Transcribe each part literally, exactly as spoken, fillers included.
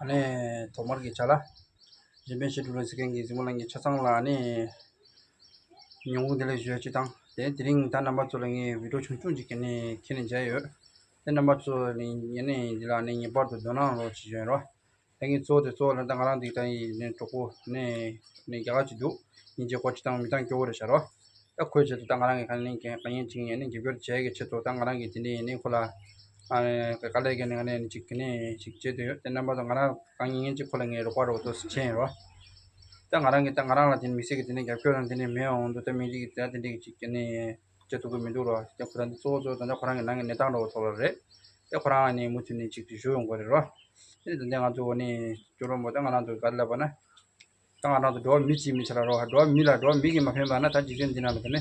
ནས་ཐོག་མར་གྱི་ཆ་ལ། གཞན་ཕན་བཤད་སྒྲུབ་ལ་གཟིགས་མཁན་གྱི་གཟིགས་མོ་ལྷན་རྒྱས་ཆ་ཚང་ལ་ནི་ཉིན་གུང་བདེ་ལེགས་ཞུ་ཡ་ཅིག་དང་། དེ་དེ་རིང་ད་རྣམ་པ་ཚོ་ལ་ངས་བི་ཌིའོ་ཆུང་ཆུང་ཅིག་གི་ནས་ཁྱེར་ནས་མཇལ་ཡོད། དེ་རྣམ་པ་ཚོ་ནི་ངས་ནི་འདི་ལ་ནི་ངེས་པར་དུ་དོ་སྣང་རོགས་ཞུ་ཡོད་རོགས། ད་ངས་གཙོ་བོ་དེ་གཙོ་བོ་ལ་ད་ང་རང་འདི་ད་ཡིན་ནི་གྲོགས་པོ་ནི་ནི་རྒྱ་གར་གྱི་འདུག་སྙིང་རྗེ་ཁོ་ཅིག་དང་མི་དང་སྐྱོ་བོ་རེད་ཤག་རོགས། ད་ཁོའི་ཆེད་དུ་ད་ང་རང་གི་ཁ་ནས་ཀྱང་དཀའ་ངལ་ཅིག་ཡིན་ནི་རྒྱབ་སྐྱོར་བྱེད་ཀྱི་ཆེད་དུ་ད་ང་རང་གི་དེ་འདྲ་ཡིན་ནི་ཁོ་ལ་ཨ་ནི་དཀའ་ལས་ཀྱི་ནི་ང་ནས་ནི་ཅིག་གི་ནི་ཅིག་བྱེད་དུ་ཡོད། དེ་རྣམ་པ་ཚོ་ང་རང་དཀའ་ངལ་ཡིན་ཅིག་ཁོ་ལ་ངས་རོགས་པ་རོགས་ཏོ་སུ་བྱས་ཡིན་རོགས། ད་ང་རང་གི་ད་ང་རང་ལ་དེ་ནི་དམིགས་བསལ་གྱི་དེ་ནི་རྒྱབ་སྐྱོར་རང་དེ་ནི་མེད་འོང་དུ་ད་མི་རིགས་ཀྱི་ད་དེ་འདྲ་གི་ཅིག་གི་ནི་བྱེད་ཐུབ་ཀྱི་མི་འདུག་རོགས། ད་ཁོ་རང་གཙོ་བོ་གཙོ་བོ་ད་ལྟ་ཁོ་རང་གི་གནས་སྟངས་རོགས་ཐོག་ལ་རེད། དེ་ཁོ་རང་ནི་མུ་མཐུད་ནས་ཅིག་ཏུ་བཞུགས་ཡོང་དགོས་རེད་རོགས། དེ་ནི་ད་ལྟ་ང་ཚོ་ནི་སྐྱོ་རོགས་མོ་ད་ང་རང་ཚོ་ག་རེ་ལབ་པ་ན། ད་ང་རང་ཚོ་འགྲོ་བ་མི་གཅིག་མི་ཆ་ལ་རོགས། འགྲོ་བ་མི་ལ་འགྲོ་བ་མི་གིས་མ་ཕན་པ་ན་ད་འཇིག་རྟེན་འདི་ནང་ལ་ད་ནི་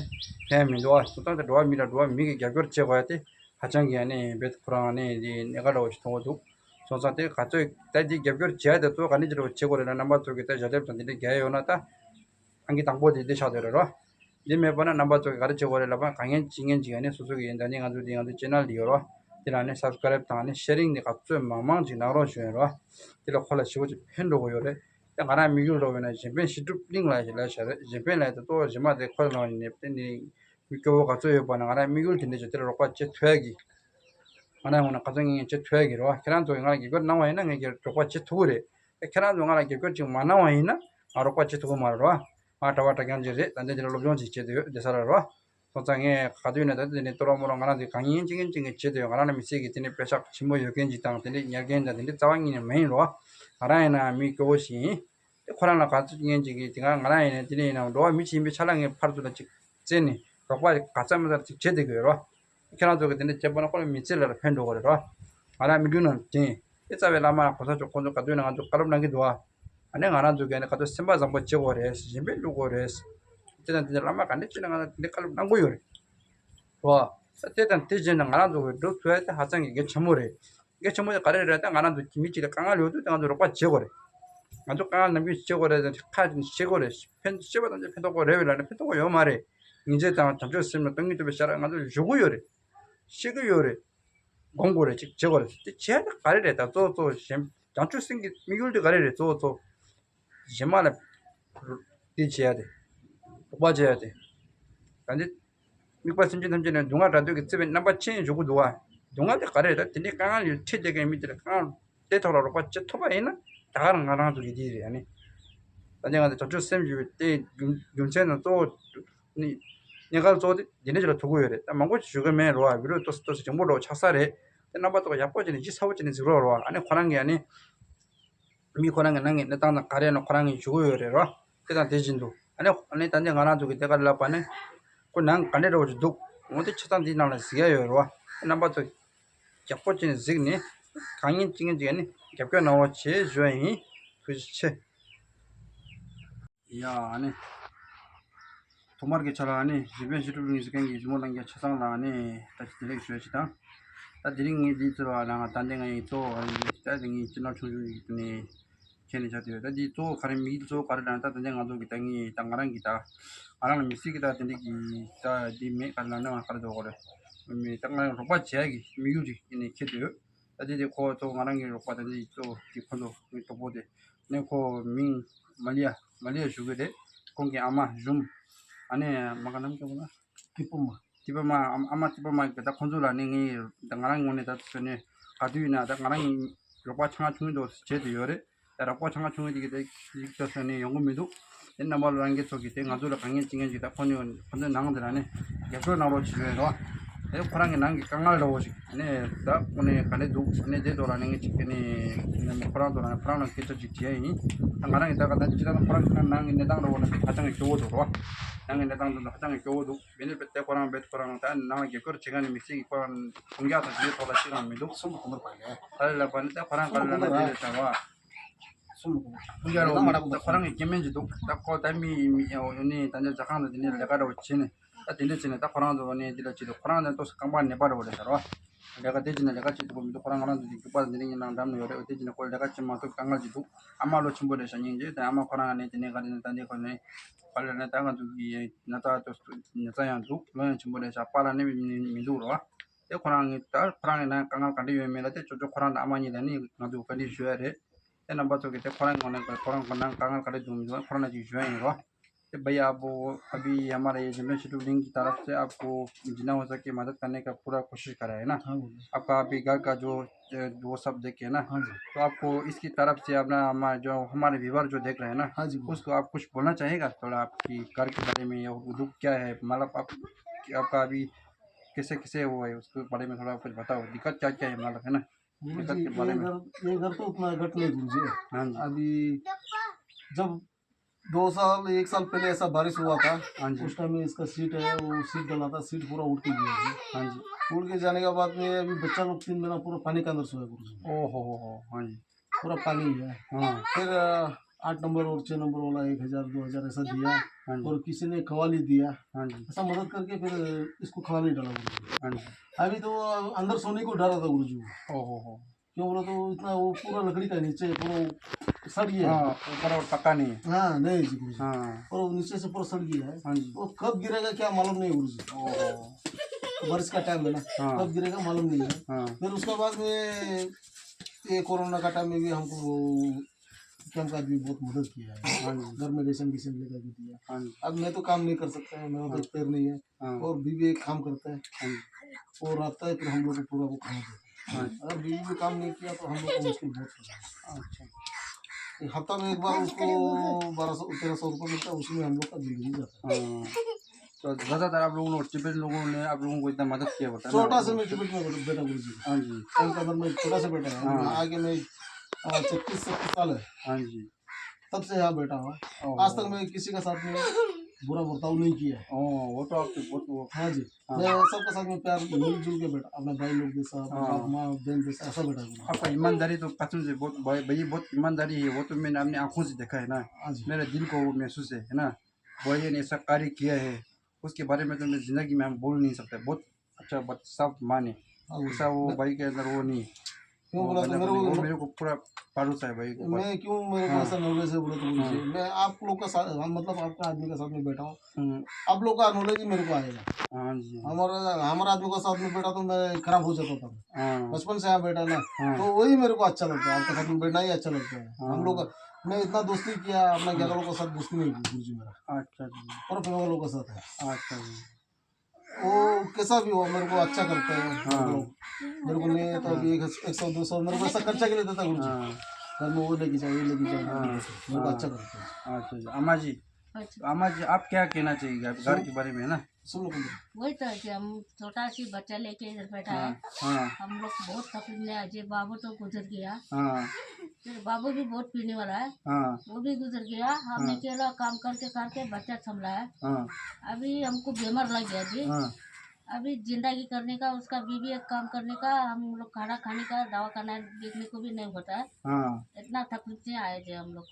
ཕན་མི་འདུག་ཨ། སོང་ཙང་ད་འགྲོ་བ་མི་ལ་འགྲོ་བ་མི་གིས་རྒྱབ་སྐྱོར་བྱེད་དགོས་ཡ་དེ་ཧ་ཅང་གི་ཨ་ནི་རྦད་ཁོ་རང་ཨ་ནི་འདི་གནད་འགག་འདྲ་བོ་ཞིག་མཐོང་གི་འདུག་སོང་ཙང་དེ་ག་ཚོད་ད་འདི་རྒྱབ་སྐྱོར་བྱེད་ཡ་དེ་གཙོ་བོ་ག་ནས་ཅི་འདྲ་བོ་བྱེད་དགོས་རེད་ལ། རྣམ་པ་ཚོ་གིས་ད་ཞལ་འདེབས་དང་དེ་འདྲ་རྒྱག་ཡ་ཡོད་ན་ད་ཨང་ཀི་དང་པོ་དེ་འདི་ཆགས་བསྡད་རེད་རོ། འདི་མེད་པ་ན་རྣམ་པ་ཚོ་གིས་ག་རེ་བྱེད་དགོས་རེད་ལབ་པ་ན། གང་ཡིན་ཅི་ཡིན་ཅིག་ཨ་ནི་སོ་སོ་གིས་ཡིན་ད་ནི་ང་ཚོ་འདི་ང་ཚོ་ཆེ་ནལ་འདི་ཡོད་རོ། དེ་ལ་ནི་སབ་སི་ཀ་རེབ་དང་ནི་ཤེ་རིང་འདི་ག་ཚོད་མང་མང་ཅིག་གནང་རོགས་ཞུ་ཡིན་རོ། དེ་ལ་ཁོ་ལ་ཞེ་པོ་ཅིག་ཕན་འགྲོ་གི་ཡོད་རེད། ད་ང་རང་དམིགས་ཡུལ་འདྲ་བོ་ཡིན་ན་གཞན་ཕན་བཤད་སྒྲུབ་གླིང་ལ་ཞིག་ལབ་བྱ་རེད། གཞན་ཕན་ལབ་ཡ་དེ་གཙོ་བོ་གཞན་མ་དེ་ཁོ་ལ་ནི་དེ་ནི་མི་སྐྱོ་བོ་ག་ཚོད་ཡོད་པ་ན་ང་རང་དམིགས་ཡུལ་དེ་འདྲ་ཅིག་དེ་ལ་རོགས་པ་བྱེད་ཐུབ་ཡ་གི། ང་རང་ངོས་ནས་ག་ཚོད་ངས་བྱེད་ཐུབ་ཡ་གི་རེད་བ། ཁྱེད་རང་ཚོ་གིས་ང་ལ་རྒྱབ་སྐྱོར་གནང་བ་ཡིན་ན་ངས་ཀྱི་རོགས་པ་བྱེད་ཐུབ་ཀྱི་རེད། ཁྱེད་རང་ཚོ་ང་ལ་རྒྱབ་སྐྱོར་ཅིག་མ་གནང་བ་ཡིན་ན་ང་རོགས་པ་བྱེད་ཐུབ་ཀྱི་མ་རེད་བ། ང་གྲྭ་པ་གྲྭ་རྐྱང་ཅིག་རེད། ད་ལྟ་འདི་ལ་སློབ་སྦྱོང་ཅིག་བྱེད་དུ་ཡོད་བསྡད་ས་རེད་བ། སོང་ཙང་ངས་ག་དུས་ནས་ད་ལྟ་འདི་ནས་ཏོ་ར་མོ་ར་ང་རང་ཚོའི་གང་ཡིན་ཅི་ཡིན་ཅི་ངས་བྱེད་དུ་ཡོད། ང་རང་ལ་མི་ཚེ་གི་དེ་ནས་དཔེ་ཆ་ཆེན་པོ་ཡོད་མཁན་ཅིག་དང་དེ་འདྲའི་ཉར་མཁན་དང་དེ་འདྲའི་རྩ་བ་ཉིད་ནས་མ་ཡིན་རོ། ང་རང་ཡིན་ན་མི་སྐྱོ་བོ་ཞིག་ཡིན། དེ་ཁོ་རང་ལ་ག་ཚོད་ཉན་ཅིག་གིས་དེ་ག་ང་རང་ཡིན་ན་དེ་ནས་ཡིན་ན་འགྲོ་བ་མི་ཅིག་ཡིན་པའི་ཆ་ལ་ངས་ཕར་ཚུར་ལ་ཅིག་བཙལ་ནས་རོགས་པ་ག་ཚད་མ་ཚད་ཅིག་བྱེད་བསྡད་དགོས་རོ། ཁྱེད་རང་ཚོ་གིས་དེ་འདྲ་བྱེད་པ་ན་ཁོ་ལ་མི་ཚེ་ལ་ཕན་འགྲོ་གི་རེད་རོ། ང་རང་དམིགས་ཡུལ་ནང་དེ་ཡིན། དེ་རྩ་བའི་བླ་མ་གོང་ས་མཆོག་ཁོང་ཚོ་ག་དུས་ནས་ང་ཚོ་བཀའ་སློབ་གནང་གི་འདུག་ཨ། ཨ་ནི་ང་རང་ཚོ་གིས་ཨ་ནི་ག་དུས་སེམས་པ་བཟང་པོ་བྱེད་དགོས་རེད། གཞན་ཕན་སྒྲུབ་དགོས་རེད། དེ་དང་དེ་འདྲ་བླ་མ་ག་འདྲ་བྱས་ན་ང་ཚོ་དེ་འདྲ་བཀའ་སློབ་གནང་གི་ཡོད་རེད་རོ། ད་དེ་དང་དེ་བྱས་ན་ང་རང་ཚོ་གིས་སྒྲུབ་ཐུབ་ཡ་དེ་ཧ་ཅང་གི་གལ་ཆེན་པོ་རེད། གལ་ཆེན་པོ་དེ་ག་རེ་རེད། ད་ང་རང་ཚོ་མི་གཅིག་ལ་དཀའ་ངལ་ཡོད་དུས་ད་ང་ཚོ་རོགས་པ་བྱེད་དགོས་རེད། ང་ཚོ་དཀའ་ངལ་ནམ་རྒྱུན་བྱེད་དགོས་རེད། ཁ་ཅིག་བཤད་དགོས་རེད། ཕན་བཤད་པ་ཙམ་གྱིས་ཕན་ཐོགས་པ་རེད་བས་ལབ་ན་ཕན་ཐོགས་པ་ཡོད་མ་རེད། སྙིང་རྗེ་དང་བྱམས་ཆོས་སེམས་ལ་སྟོང་ཉིད་རྟོགས་པའི་ཤ་ར་ང་ཚོ་བཞུགས་ཀྱི་ཡོད་རེད། བཤད་ཀྱི་ཡོད་རེད། སྒོམ་དགོས་རེད། ཅིག་བྱེད་དགོས་རེད། དེ་བྱས་ན་ག་རེ་རེད། ད་གཙོ་བོ་གཙོ་བོ་གཞན་བྱང་ཆུབ་སེམས་ཀྱི་དམིགས་ཡུལ་དེ་ག་རེ་རེད། གཙོ་བོ་གཙོ་བོ། གཞན་མ་ལ་དེ་བྱེད་ཡ་དེ། རོགས་པ་བྱེད་ཡ་དེ། ད་འདི་དམིགས་པ་སེམས་ཅན་ཐམས་ཅད་ནི་སྡུག་བསྔལ་དགྲ་འདོད་ཀྱིས་གཙེས་པའི་རྣམ་པ་ཅན་བཞུགས་ཀྱི་འདུག་བ། སྡུག་བསྔལ་དེ་ག་རེ་རེད། ད་དེ་འདྲའི་དཀའ་ངལ་ཡོད་འཕྲད་བསྡད་མཁན་མི་དེ་ལ་དཀའ་ངལ་དེ་ཐོག་ལ་རོགས་པ་བྱེད་ཐུབ་པ་ཡིན་ན་ད་ག་རང་ང་རང་ཚོ་གི་དེ་རེད། ཨ་ནི། ད་ལྟའི་ང་ཚོ་བྱང་ཆུབ་སེམས་ཞུ་བའི་དེ་རྒྱུ་རྒྱུ་མཚན་དང་གཙོ་བོ་ནི་གནད་འགག་གཙོ་བོ་དེ་འདི་འདྲ་ཅིག་ལ་ཐུག་གི་ཡོད་རེད། ད་མང་པོ་ཞིག་ཞུ་གི་མེད་རོ། བ་བི་རོ་ཏོ་སི་ཏོ་སི་འཇམ་པོ་འདྲ་བོ་ཆགས་ས་རེད། དེ་རྣམ་པ་ཚོ་ཡག་པོ་བྱས་ནས་ལྗིད་ཚ་བོ་བྱས་ནས་གཟིགས་རོགས་རོ། ཨ་ནི་ཁོ་རང་གིས་ཨ་ནི་མི་ཁོ་རང་གི་ནང་གི་གནས་སྟངས་དང་ག་རེ་ཡིན་ན་ཁོ་རང་གིས་ཞུ་གི་ཡོད་རེད་རོ། དེ་དང་དེ་བཞིན་དུ་ཨ་ནི་ཨ་ནི་ད་ལྟའི་ང་རང་ཚོ་གི་དེ་ག་ལབ་པ་ནི་ཁོ་ནང་ག་འདྲ་འདྲ་བོ་ཅིག་འདུག་འོ་དེ་ཆ་ཚང་འདིའི་ནང་ལ་གཟིགས་ཡ་ཡོད་རོ། དེ་རྣམ་པ་ཚོ་ཡག་པོ་བྱས་ནས་གཟིགས་ནས་གང་ཡིན་ཅི་ཡིན་ཅིག་ཨ་ནི་རྒྱབ་སྐྱོར་གནང་རོགས་བྱེད་ཞུ་བ་ཡིན། ཐུགས་རྗེ་ཆེ། ཡ་ཨ་ནི། ཐོག་མར་གྱི་ཆ་ལ་ཨ་ནི་གཞན་ཕན་བཤད་སྒྲུབ་གླིང་ཟེར་མཁན་གྱི་གཟིགས་མོ་གནང་མཁན་ཆ་ཚང་ལ་ཨ་ནི་བཀྲ་ཤིས་བདེ་ལེགས་ཞུ་ཡ་ཅིག་དང་། ད་དེ་རིང་ངས་འདི་ཚོ་ལ་ང་ད་ལྟ་ངའི་གཙོ་བོ་ཨ་ནི་ད་དེ་ངའི་སྤྱི་ནོར་ཆུང་ཆུང་ཡིག་ནས་ཁྱེར་ནས་བཞག་དེ་ཡོད། ད་འདི་གཙོ་བོ་ག་རེ་མིའི་གཙོ་བོ་ག་རེ་ལབ་ན་ད་ད་ལྟ་ང་ཚོ་གི་ད་ངའི་ད་ང་རང་གི་ད་ང་རང་ལ་མི་སྲིད་གི་ད་དེ་འདྲ་གི་ད་འདི་མེད་ག་རེ་ལབ་ན་ང་ག་རེ་འདོགས་དགོས་རེད། མི་ད་ང་རང་རོགས་པ་བྱེད་ཡ་གི་དམིགས་ཡུལ་ཅིག་ཡིན་ནས་ཁྱེར་དེ་ཡོད། ད་དེ་དེ་ཁོ་གཙོ་བོ་ང་རང་གི་རོགས་པ་ད་འདི་གཙོ་བོ་དེ་ཁོ་ཚོ་ངའི་གྲོགས་པོ་དེ། ནས་ཁོ་མིང་མ་ལི་ཡ། མ་ལི་ཡ་ཞུ་གི་རེད། ཁོང་གི་ཨ་མ་ཞུམ། ཨ་ནེ་མ་ག་ནམ་སྐྱོ་གོ་ན། ཏི་པོ་མ། ཏི་པོ་མ་ཨ་ཨ་མ་ཏི་པོ་མ་གི་ད་ཁོང་ཚོ་ལ་ནི་ངས་ད་ང་རང་ངོས་ནས་ད་ཚོད་ནས་ག་དུས་ཡིན་ན་ད་ང་རང་རོགས་པ་ཆུང་ང་ཆུང་ངུ་འདུག་བྱེད་དུ་ཡོད་རེད། ད་རོགས་པ་ཆུང་ང་ཆུང་ངུ་དེ་གི་ད་ཡིག་ཚོད་ཚོད་ནས་ཡོང་གི་མི་འདུག་དེ་རྣམ་པ་ལོ་རང་གི་ཚོ་གི་དེ་ང་ཚོ་ལ་གང་ངེས་ཅི་ངེས་ཅིག་ད་ཁོ་ནི་ཁོ་ཚོའི་ནང་དེ་ལ་ནི་རྒྱབ་སྐྱོར་གནང་རོགས་བྱེད་ཀྱི་ཡོད་རེད་བ། དེ་ཁོ་རང་གི་ནང་གི་དཀའ་ངལ་འདྲ་བོ་ཞིག་ནས་ད་ཁོ་ནས་ག་ནས་འདུག་ནས་དེ་ཐོག་ལ་ནས་ངས་ཅིག་གི་ནས་ནས་ཁོ་རང་ཐོག་ལ་ནས་ཁོ་རང་ལ་སྐད་ཆ་ཅིག་དྲིས་ཡ་ཡིན། ད་ང་རང་གི་ད་ག་ད་ཅི་ད་ཁོ་རང་གི་ནང་གི་གནས་སྟངས་འདྲ་བོ་ནི་ཧ་ཅང་གི་སྐྱོ་བོ་འདུག་རོ། ནང་གི་གནས་སྟངས་འདི་ཧ་ཅང་གི་སྐྱོ་བོ་འདུག་དེ་ནས་དེ་ཁོ་རང་བེད་ཁོ་རང་ད་ནང་ལ་རྒྱབ་སྐྱོར་བྱེད་མཁན་ནི་མི་སྲིད་ཀྱི་ཁོ་རང་དཔུང་རྒྱག་དང་དེའི་ཐོག་ལ་ཅི་གང་མི་འདུག་གསུམ་པ་གོང་མར་བར་ལས། ད་ལས་ལབ་པ་ནི་ད་ཁོ་རང་ག་ལ་ལབ་ན་དེ་རེད་ད་རོ། གསུམ་པ་གོང་མར་བར་ལས། ད་ཁོ་རང་གི་སྐྱེ་དམན་ཅིག་འདུག་ད་ཁོ་ད་མི་མི་ཡོད་ནི་ད་ནི་ཇ་ཁང་དང་དེ་ནས་ལས་ཀ་འདྲ་བོ་བྱེད་ནས། ད་དེ་འདྲ་བྱས་ནས་ད་ཁོ་རང་ཚོ་ནས་འདི་ལ་བྱེད་དུས་ཁོ་རང་ནས་ཏོག་ཙམ་རྐང་པ་ནད་པ་འདྲ་བོ་རེད་ཟེར་བ། ལས་ཀ་དེ་བྱས་ནས་ལས་ཀ་བྱེད་ཐུབ་ཀྱི་མི་འདུག་ཁོ་རང་ང་རང་ཚོ་གི་རྒྱུག་པ་འདི་འདྲ་ཡིན་ནའང་འགྲམ་ནས་ཡོད་རེད། དེ་བྱས་ནས་ཁོ་ལས་ཀ་བྱེད་མ་ཐུབ་དཀའ་ངལ་ཅིག་འདུག་ཨ་མ་ལོ་ཆེན་པོ་རེད་ཤག་སྙིང་རྗེ། དེ་ཨ་མ་ཁོ་རང་ནས་དེ་ནས་ག་རེ་ནས་ད་ནས་ཁོ་ནས་ག་ལེར་ནས་ད་ང་ཚོ་གི་ན་ཚ་ཏོག་ཙམ་ན་ཚ་ཡང་འདུག་ལོ་ཡང་ཆེན་པོ་རེད་ཤག་པཱ་ལགས་ནས་མི་མི་འདུག་རོ། དེ་ཁོ་རང་ངས་ད་ཁོ་རང་གི་ནང་དཀའ་ངལ་ག་འདྲ་ཡོད་མེད་ལ་དེ་ཅོ་ཅོ་ཁོ་རང་དང་ཨ་མ་གཉིས་ལ་ནི་ང་ཚོ་བཀའ་འདྲི་ཞུ་ཡ་རེད། དེ་རྣམ་པ་ཚོ་གིས་དེ་ཁོ་རང་ངོས་ནས་ཁོ་རང་ཁོ་ནང་དཀའ་ངལ་ག་རེ་འདུག་མི་འདུག་ཁོ་རང་ལ་ཅིག་ཞུ་ཡ་ཡིན་རོ། तो भैया, आप वो अभी हमारे ये जंगल शेड्यूलिंग की तरफ से आपको जितना हो सके मदद करने का पूरा कोशिश करा है ना। हाँ, बोलिए। आपका अभी घर का जो, जो वो सब देख के ना, हाँ जी। तो आपको इसकी तरफ से अपना हमारे जो, हमारे व्यूअर जो देख रहे हैं ना, हाँ जी, बोलिए। उसको आप कुछ बोलना चाहेगा? थोड़ा आपकी घर के बारे में या वो दुख क्या है, मतलब आप, आपका अभी कैसे कैसे वो है, उसके बारे में थोड़ा कुछ बताओ, दिक्कत क्या क्या है, मतलब, है ना? गुरु दिक्कत जी, के बारे ये में। घर, ये घर तो उतना घट नहीं गुरु जी। हाँ जी। अभी जब दो साल, एक साल पहले ऐसा बारिश हुआ था, हाँ जी। उस टाइम में इसका सीट है, वो सीट डला था, सीट पूरा उड़ के गया जी। हाँ जी। उड़ के जाने के बाद में अभी बच्चा लोग तीन महीना पूरा पानी के अंदर सोया गुरु जी। ओ हो हो हो, हाँ जी। पूरा पानी ही है। हाँ। फिर, अ, आठ नंबर और छह नंबर वाला एक हजार, दो हजार ऐसा दिया। हाँ जी। और किसी ने खवाली दिया। हाँ जी। ऐसा मदद करके फिर इसको खवाली डाला गुरु जी। हाँ जी। अभी तो अंदर सोने को डर रहा था गुरु जी। ओ हो हो। क्यों बोला तो इतना वो पूरा लकड़ी का नीचे पूरा सड़ गया है। हाँ, ऊपर और पक्का नहीं है। हाँ, नहीं जी गुरु जी। हाँ। और वो नीचे से पूरा सड़ गया है। हाँ जी। वो कब गिरेगा क्या मालूम नहीं गुरु जी। ओ हो। बारिश का टाइम है ना, हाँ। कब गिरेगा मालूम नहीं है। हाँ। फिर उसके बाद में ये कोरोना का टाइम में भी हमको वो कैंप का आदमी बहुत मदद किया है। हाँ जी। घर में रेशन वेशन लेकर भी दिया। हाँ जी। अब मैं तो काम नहीं कर सकता है, मेरा तो हाँ। पैर नहीं है। हाँ। और बीवी एक काम करता है। हाँ जी। वो रहता है, फिर हम लोग को पूरा वो खाना देता है। हाँ जी। अगर बीवी भी काम नहीं किया तो हम लोग को मुश्किल बहुत होता है। अच्छा। एक हफ्ता में एक बार उसको बारह सौ, तेरह सौ रुपये मिलता है, उसमें हम लोग का जिंदगी जाता है। हाँ। तो ज़्यादातर आप लोगों ने, टिबेटन लोगों ने आप लोगों को इतना मदद किया होता है ना? छोटा सा मैं टिबेट में बेटा गुरु जी। हाँ जी। कल का दिन मैं छोटा सा बेटा है। हाँ। आगे मैं, आ, छत्तीस, सत्तीस साल है। हाँ जी। तब से यहाँ बैठा हूँ। ओह। आज तक मैं किसी का साथ में बुरा बर्ताव नहीं किया है। ओह, वो तो आपके बहुत वो हाँ जी। हाँ। मैं सबके साथ में प्यार मिलजुल के बैठा, अपने भाई लोग के साथ, हाँ। बाप माँ बहन के साथ ऐसा बैठा हूँ। आपका ईमानदारी तो कसम से बहुत भाई, भाई बहुत ईमानदारी है, वो तो मैंने अपनी आंखों से देखा है ना। हाँ जी। मेरे दिल को वो महसूस है, है ना। भाई ने ऐसा कार्य किया है, उसके बारे में तो मैं जिंदगी में हम बोल नहीं सकते। बहुत अच्छा, बहुत साफ माने। हाँ, ऐसा वो मैं भाई के अंदर वो नहीं। क्यों वो बोला तो मतलब मेरे वो को मेरे को पूरा भरोसा है भाई के ऊपर। मैं क्यों मेरे को हाँ। ऐसा नॉलेज है बोला तो गुरु जी, हाँ। मैं आप लोग का साथ, हाँ, मतलब आपका आदमी का साथ में बैठा हूँ। हम्म। आप लोग का नॉलेज ही मेरे को आएगा। हाँ जी। हमारा, हमारा आदमी का साथ में बैठा तो मैं खराब हो जाता था। हाँ। बचपन से यहाँ बैठा ना, हाँ। तो वही मेरे को अच्छा लगता है, आपके साथ में बैठना ही अच्छा लगता है। हाँ। हम लोग का, मैं इतना दोस्ती किया, अपना ग्यारह लोगों के साथ दोस्ती नहीं की गुरु जी मेरा। अच्छा जी। और अपने वालों के साथ है। अच्छा जी। वो कैसा भी हो, मेरे को अच्छा करता है। हाँ। मतलब, मेरे को नहीं है तो अभी एक, एक सौ, दो सौ मेरे को ऐसा खर्चा के लिए देता गुरु जी। हाँ। घर में वो लेके जाओ, ये लेके जाओ, हाँ। मेरे को हाँ। अच्छा करता है। अच्छा, अच्छा। अम्मा जी, अच्छा। अम्मा जी, आप क्या कहना चाहिए आप घर सुन, के बारे में, है ना? सुन लो, कुंदरू। वही तो है कि हम छोटा सी बच्चा लेके इधर बैठा हाँ, है। हाँ। हम लोग बहुत तकलीफ में, अजय बाबू तो गुजर गया। हाँ। फिर बाबू भी बहुत पीने वाला है। हाँ। वो भी गुजर गया। हम हाँ। अकेला काम करके, करके बच्चा संभला है। हाँ। अभी हमको बीमार लग गया जी। हाँ। अभी जिंदगी करने का, उसका बीवी एक काम करने का, हम लोग खाना खाने का, दवा खाना देखने को भी नहीं होता है। हाँ। इतना तकलीफ से आए थे हम लोग।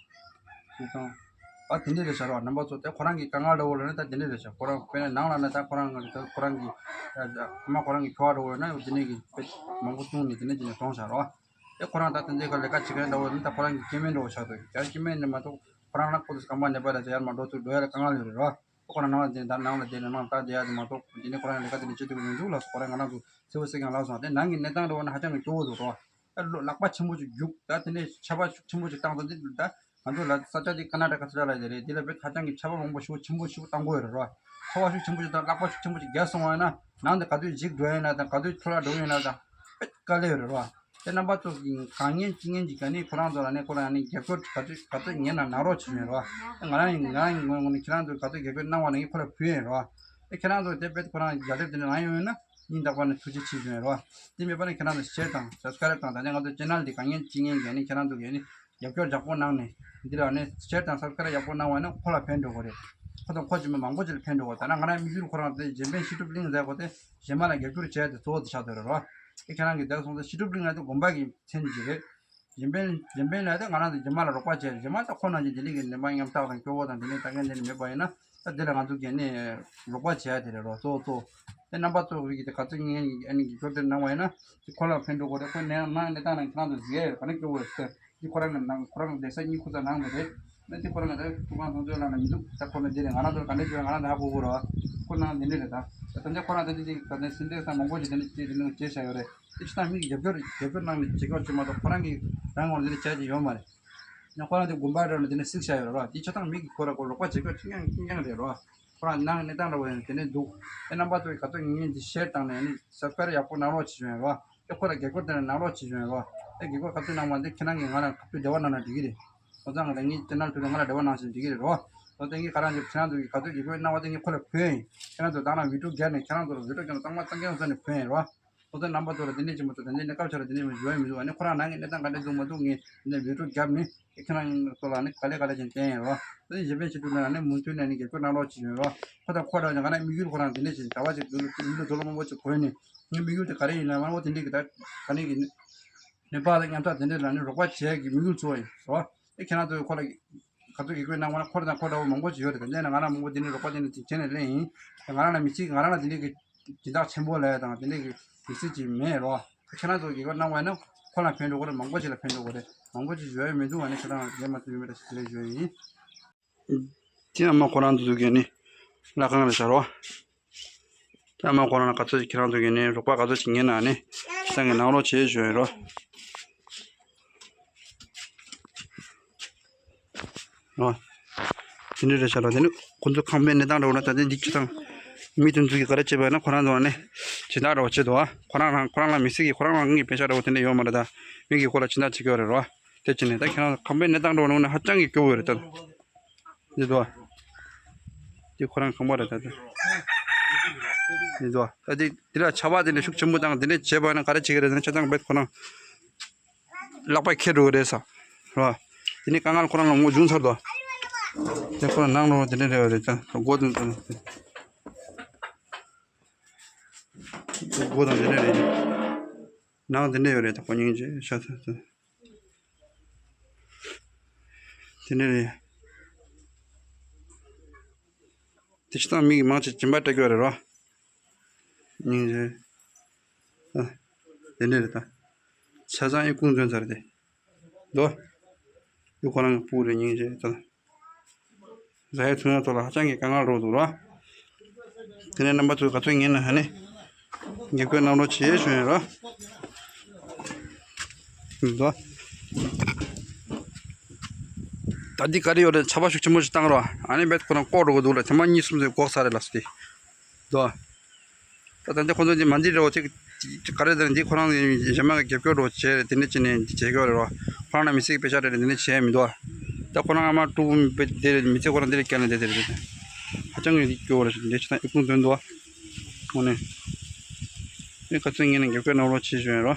ठीक है। ཨ་དེ་འདྲ་རེད་ཤག་རོ། རྣམ་པ་ཚོ་དེ་ཁོ་རང་གི་དཀའ་ངལ་འདྲ་བོ་ལ་ནི་ད་དེ་འདྲ་རེད་ཤག་ཁོ་རང་དཔེར་ན་ནང་ལ་ནི་ད་ཁོ་རང་གི་ཁོ་རང་གི་ཨ་མ་ཁོ་རང་གི་ཁྱོ་ག་འདྲ་བོ་ལ་ན་དེ་འདྲ་གི་དཔེ་མང་པོ་བཙུགས་ནས་དེ་འདྲ་བྱས་ནས་གཏོང་ཤག་རོ། དེ་ཁོ་རང་ད་དེ་འདྲའི་ཁ་ལས་ཀ་བྱེད་མཁན་འདྲ་བོ་ནི་ད་ཁོ་རང་གི་སྐྱེ་དམན་འདྲ་བོ་ཆགས་འདུག་ཡར་སྐྱེ་དམན་ནི་མ་གཏོགས་ཁོ་རང་ལ་ཁོ་ཚོ་སྐམ་པ་ནད་པ་རེད་ཡར་མར་འགྲོ་ཚུར་འགྲོ་ཡ་ལ་དཀའ་ངལ་ཡོད་རེད་རོ། ཁོ་རང་ནང་ལ་བསྡད་ནང་ལ་བསྡད་ནས་ནང་ལ་ད་བསྡད་ཡ་དེ་མ་གཏོགས་དེ་ནས་ཁོ་རང་ལས་ཀ་དེ་འདྲ་བྱེད་ཐུབ་ཀྱི་མི་འདུག་ལ། ཁོ་རང་ང་རང་ཚོ་སེ་བོ་སེ་གང་ལ་སོང་དེ་ནང་གི་གནས་སྟངས་འདྲ་བོ་ནི་ཧ་ཅང་གི་སྐྱོ་བོ་འདུག་རོ། ལོ་ལག་པ་ཆེན་པོ་ཅིག་རྒྱུག་ད་དེ་ནས་ཆར་པ་ཤུགས་ཆེན་པོ་ཅིག་བཏང་ཙང་དེ་ད་ང་ཚོ་ལ་ས་ཆ་དེ་ཀར་ནཱ་ཊ་ཀ་ས་ཆ་ལ་ཡོད་རེད། དེ་ལ་བས་ཧ་ཅང་གི་ཆར་པ་མང་པོ་ཤུགས་ཆེན་པོ་ཤུགས་བཏང་དགོས་ཡོད་རེད་རོ། ཆར་པ་ཤུགས་ཆེན་པོ་ཅིག་དང་ལག་པ་ཤུགས་ཆེན་པོ་ཅིག་རྒྱག་སོང་བ་ཡིན་ན་ནང་དེ་ག་དུས་འཇིག་འགྲོ་ཡིན་ན་དང་ག་དུས་འཕྲོ་བརླག་འགྲོ་ཡིན་ན་དང་དཔེ་དཀའ་ལས་ཡོད་རེད་རོ། དེ་རྣམ་པ་ཚོ་གི་དཀའ་ངལ་ཅི་ངན་གྱི་ག་ནས་ཁོ་རང་ཚོ་ལ་ནས་ཁོ་ལ་ནས་རྒྱབ་སྐྱོར་ག་ཚོད་ག་ཚོད་ཉན་ན་གནང་རོགས་བྱེད་ཡོད་རོ། ང་རང་ཡིན་ང་རང་ཡིན་ངོས་ནས་ཁྱེད་རང་ཚོ་ག་ཚོད་རྒྱབ་སྐྱོར་གནང་བ་ནས་ཁོ་ལ་ཕུལ་ཡོད་རོ། དེ་ཁྱེད་རང་ཚོ་དེ་དཔེ་ཁོ་རང་རྒྱབ་སྐྱོར་དེ་ནང་ཡོང་ཡོད་ན། སྙིང་ཐག་པ་ནས་ཐུགས་རྗེ་ཆེ་ཞུ་ཡིན་རོ། དེ་མེད་པ་ནི་ཁྱེད་རང་ཚོ་ཤེར་དང་སབ་སི་ཀ་རེབ་དང་ད་ནི་ང་ཚོ་ཅེ་ནལ་འདི་དཀའ་ངལ་ཅི་ངན་གྱི་ནི་ཁྱེད་རང་ཚོ་གི་ནི་རྒྱབ་སྐྱོར་ཡག་པོ་གནང་ནས་འདི་ལ་ནི་ཤེར་དང་སབ་སི་ཀ་རེབ་ཡག་པོ་གནང་བ་ནི་ཁོ་ལ་ཕན་འགྲོ་གི་རེད། ཁོ་དང་ཁོ་ཅི་མི་མང་པོ་ཅིག་ལ་ཕན་འགྲོ་གི་རེད། ད་ནི་ང་རང་མི་ཡུལ་ཁོ་རང་དེ་གཞན་ཕན་ཤི་ཀྲུབ་གླིང་ཟེར་གོ་དེ་གཞན་མ་ལ་རྒྱབ་སྐྱོར་བྱས་ཏེ་གཙོ་བོ་དེ་ཆགས་སྡོད་རེད་རོ། དེ་ཁྱེད་རང་གི་དེ་སོང་ཚེ་ཤི་ཀྲུབ་གླིང་ལ་དེ་དགོན་པ་གི་མཚན་གཅིག་རེད། གཞན་ཕན་གཞན་ཕན་ལ་དེ་ང་རང་ཚོ་རྗེས་མ་ལ་རོགས་པ་བྱས་རྗེས་མ་ད་ཁོ་ནང་བཞིན་དེ་ལས་ཀྱི་ནད་པ་མཉམ་ཐག་དང་སྐྱོ་བོ་དང་དེ་ནས་ད་གན་དེ་ནས་མེད་པ་ཡིན་ན་ད་དེ་ལ་ང་ཚོ་གན་ནས་རོགས་པ་བྱས་དེ་རེད་རོགས་གཙོ་བོ་གཙོ་དེ་རྣམ་པ་ཚོ་གི་དེ་ག་ཚོད་ངན་ཨ་ནི་གི་སྐྱོ་དེ་གནང་བ་ཡིན་ན་དེ་ཁོ་ལ་ཕན་འགྲོ་གོ་རེད། ཁོ་ནས་ནང་གནས་སྟངས་ནང་ཁྱེད་རང་ཚོ་གཟིགས་ཡ་ཡོད་ག་ནས་སྐྱོ་བོ་ཡོད་ཟེར་དེ་ཁོ་རང་གི་ནང་ཁོ་རང་གི་བསྡད་ས་གཉིད་ཁུག་ས་ནང་དུ་རེད། ན་དེ་ཁོ་རང་གི་ད་ཐུགས་ཁང་ཚོང་ཚོའི་ལག་ན་མི་འདུག་ད་ཁོ་ན་དེ་རེད། ང་རང་ཚོ་ག་འདྲ་བྱས་ང་རང་ད་ཧ་གོ་གོ་རོགས་ཁོ་ནང་དེ་འདྲ་རེད། ད་ད་ལྟ་ཁོ་རང་ད་དེ་དེ་ད་ལྟ་སེམས་ཁྲལ་ས་མང་པོ་ཞིག་དེ་འདྲ་བྱས་དེ་འདྲ་བྱས་བཞག་ཡོད་རེད། དེ་ཕྱི་ནང་མི་གི་རྒྱབ་སྐྱོར་རྒྱབ་སྐྱོར་གནང་ནས་བྱེད་དགོས་ཅིག་མ་གཏོགས་ཁོ་རང་གིས་རང་ངོས་ནས་བྱས་ཀྱི་ཡོད་མ་རེད། ཡང་ཁོ་རང་དེ་དགོན་པ་འདྲ་ལ་དེ་ནས་གཟིགས་བྱ་ཡོད་རེད་བ། དེ་ཆ་ཚང་མི་གིས་ཁོ་ར་ཁོ་རོགས་པ་བྱེད་དགོས་ཅི་ཡང་ཅི་ཡང་རེད་རོ། ཁོ་རང་ནང་གནས་སྟངས་འདྲ་བོ་ཡང་དེ་ནས་འདུག་ཨེ་རྣམ་པ་ཚོ་གིས་ག་ཚོད་ངས་འདི་ཤེར་བཏང་ནས་ནི་སབ་སི་ཀ་རབ་ཡག་པོ་གནང་རོགས་བྱེད་བྱུང་ཡོད་རོ། ཨེ་ཁོ་ར་དགེ་སྐོར་དེ་ནས་གནང་རོགས་བྱེད་བྱུང་ཡོད་རོ། ཨེ་དགེ་སྐོར་ག་ཚོད་གནང་བ་འདི་ཁྱེད་རང་གིས་ང་ལ་ག་ཚོད་འབྲེལ་བ་གནང་ན་འགྲིག་གི་རེད། ཁོ་ཚང་ང་ལ་ངས་ཅེ་ནལ་ཐུག་ནས་ང་ལ་འབྲེལ་བ་གནང་ཞིག་འགྲིག་གི་རེད་རོ། འོ་དེ་ངས་ཁ་རང་ཚོ་ཁྱེད་རང་ཚོ་གིས་ག་ཚོད་དགེ་སྐོར་གནང་བ་དེ་ངས་ཁོ་ལ་ཕུལ་ཡིན། ཁྱེད་རང་ཚོ་དང་རང་བི་ཌིའོ་བརྒྱབ་ནས་ཁྱེད་རང་ཚོ་ལ་བི་ཌིའོ་བརྒྱབ་ནས་གཙང་མ་གཙང་རྐྱང་བཟོས་ནས་ཕུལ་ཡིན་རོ། ཁོ་ཚོ་རྣམ་པ་ཚོ་ལ་དེ་འདྲས་ཅིག་མ་གཏོགས་དེ་འདྲས་ནས་སྐབས་ཆ་ལ་དེ་འདྲས་མི་འཇོན་མི་འདུག་ཨ་ནི་ཁོ་རང་ནང་གི་གནས་སྟངས་ག་འདྲས་འདུག་མ་འདུག་ངས་དེ་འདྲས་བི་ཌིའོ་བརྒྱབ་ནས་ཁྱེད་རང་ཚོ་ལ་ནི་ག་ལེ་ག་ལེ་ཅིག་བསྟན་ཡིན་རོ། དེ་གཞན་ཕན་ཞིག་འདུག་ན་ནི་མུ་མཐུད་ནས་ནི་དགེ་སྐོར་གནང་རོགས་ཅིག་ཡོད་རོ། ཁོ་དང་ཁོ་འདྲ་ང་ནི་དམིགས་ཡུལ་ཁོ་རང་དེ་འདྲས་ཅིག་གྲྭ་པ་ཅིག་དུ་དུ་དུ་ལོ་མང་པོ་ཅིག་གོ་ནས་ངའི་དམིགས་ཡུལ་དེ་ག་རེ་ཡིན་ན་མ་འོ་དེ་འདྲས་གི་ད་ག་ནས་གི་ནི་ནད་པ་དང་མཉམ་ཐག་དེ་འདྲས་ལ་ནི་རོགས་པ་བྱེད་ཀྱི་དམིགས་ཡུལ་གཙོ་བོ་ཡིན་རོ། ཨེ་ཁྱེད་རང་ཚོས་ཁོ་ལ་ག་ཚོད་ཀྱི་དགོས་གནང་བ་ན་ཁོ་ར་དང་ཁོ་འདྲ་བོ་མང་པོ་ཅིག་ཡོད་རེད། དེ་འདྲས་ན་ང་རང་མང་པོ་དེ་ནས་རོགས་པ་དེ་འདྲས་ཅིག་བྱས་ནས་ལེན་ཡིན། ང་རང་ལ་མི་ཚེ་ང་རང་ལ་དེ་འདྲས་ཀྱི་སྦྱིན་བདག་ཆེན་པོ་ལས་དང་དེ་འདྲས་ཀྱི་མི་ཚེ་ཅིག་མེད་རོ། ཁྱེད་རང་ཚོ་གི་གོ་གནང་བ་ཡིན་ན་ཁོ་ལ་ཕན་འགྲོ་གི་རེད། མང་པོ་ཅིག་ལ་ཕན་འགྲོ་གི་རེད། མང་པོ་ཅིག་ཡོད་མི་འདུག་ཨ་ནི་ཁྱེད་རང་ལས་མ་ཐུབ་ཡོད་མེད་ལ་ཞིག་ལས་ཡོད་ཡིན། དེ་ཨ་མ་ཁོ་རང་ཚོ་གི་ནི་ལྷ་ཁང་ལ་བཞག་རོགས། དེ་ཨ་མ་ཁོ་རང་ལ་ག་ཚོད་ཅིག་ཁྱེད་རང་ཚོ་གི་ནི་རོགས་པ་ག་ཚོད་ཅིག་ཉན་ན་ནི་ཁྱེད་རང་གི་གནང་རོགས་བྱེད་ཞུ་ཡིན་རོགས། ཨོ། དེ་འདྲ་རེད་ཤག་ལ་དེ་ནི་ཁོ་ཚོ་ཁང་པའི་གནས་སྟངས་འདྲ་བོ་ན་ད་ལྟ་འདི་ཁྱེད་ཚང་མི་དེ་ཚོ་གིས་ག་རེ་བྱེད་པ་ཡིན་ན་ཁོ་རང་ཚོ་ནི་སྦྱིན་བདག་འདྲ་བོ་བྱེད་འདུག་ཨ་ཁོ་རང་རང་ཁོ་རང་ལ་མི་སྲིད་ཀྱི་ཁོ་རང་རང་གི་པེ་ཤ་འདྲ་བོ་དེ་འདྲ་ཡོད་མ་རེད། ད་མི་གིས་ཁོ་ལ་སྦྱིན་བདག་བྱེད་ཀྱི་ཡོད་རེད་རོ། དེ་བྱས་ནས་ད་ཁྱེད་རང་ཁང་པའི་གནས་སྟངས་འདྲ་བོ་ནང་ནས་ཧ་ཅང་གི་སྐྱོ་བོ་ཡོད་རེད་ད། འདི་འདུག་ཨ། འདི་ཁོ་རང་ཁང་པ་རེད་ད་ད། འདི་འདུག་ཨ། ད་འདི་འདི་ལ་ཆར་པ་དེ་འདྲ་ཤུགས་ཆེན་པོ་བཏང་དེ་འདྲ་བྱས་པ་ཡིན་ན་ག་རེ་བྱེད་ཀྱི་རེད་ཟེར་ན་ཆ་ཚང་རྦད་ཁོ་རང་ལག་པ་ཁེལ་འགྲོ་གི་རེད་ས། རེད་བ། དེ་ནས་དཀའ་ངལ་ཁོ་རང་ལ་མོ་བྱུང་ཚར་དོ། དེ་ཁོ་རང་ནང་ལོགས་དེ་འདྲ་རེད་བ་རེད་ད་སྒོ་དང་དང་། སྒོ་དང་དེ་འདྲ་རེད། ནང་དེ་འདྲ་ཡོད་རེད་ད་ཁོ་སྙིང་རྗེ་ཤ་ཚ་ཚ། དེ་འདྲ་རེད། དེ་ཕྱི་ཐང་མི་གི་མང་ཆེ་སྦྱིན་པ་སྤྲད་ཀྱི་ཡོད་རེད་རོ། སྙིང་རྗེ། ཨ། དེ་འདྲ་རེད་ད། ཆ་ཚང་ཨི་ཀུང་འཛོན་ཚར་ཏེ། དོ། ཨི་ཁོ་རང་གི་སྤུ་རེད་སྙིང་རྗེ་ད། ཟ་ཡ་འཐུང་ཡ་ཐོག་ལ་ཧ་ཅང་གི་དཀའ་ངལ་རོ་འདུག་རོ། དེ་ནས་རྣམ་པ་ཚོས་ག་ཚོད་ཉན་ན་ཧ་ནི། དགེ་བསྐོས་གནང་རོགས་བྱེད་ཞུ་ཡིན་རོ། འདུག་ད་འདི་ག་རེ་ཡོད་རེད། ཆར་པ་ཤུགས་ཆེན་པོ་ཞིག་བཏང་རོགས། ཨ་ནི་རྦད་ཁོ་རང་བཀོག་འགྲོ་གི་འདུག་ལ་ཐེངས་མ་གཉིས་གསུམ་ཙམ་བཀོག་ཚར་རེད་ལགས་སོ་དེ། འདུག་ད་ད་འདི་ཁོ་ཚོ་འདི་མ་འདི་རེད་འོ་ཅིག་ག་རེ་ཟེར་ན་འདི་ཁོ་རང་གཞན་མ་གི་རྒྱབ་སྐྱོར་རོགས་བྱས་རེད། དེ་འདྲ་བྱས་ནས་འདི་བྱེད་དགོས་རེད་རོ། ཁོ་རང་ལ་མི་ཚེ་གི་པེ་ཤ་རེད་རེད་དེ་འདྲ་བྱས་མི་འདུག་ད་ཁོ་རང་ཨ་མ་ཀྲུག་པའི་དེ་རེད། མི་ཚེ་ཁོ་རང་འདི་རེད་བསྐྱལ་ནས་བསྡད་དེ་རེད། ཧ་ཅང་གི་འདི་སྐྱོ་བོ་རེད། འདི་ཆ་ཚང་ཨི་ཀུང་འཛོན་འདུག་འོ་ནས་ཨེ་ག་ཚོད་ངས་ནས་རྒྱབ་སྐྱོར་གནང་རོགས་བྱེད་ཞུ་ཡིན་རོ།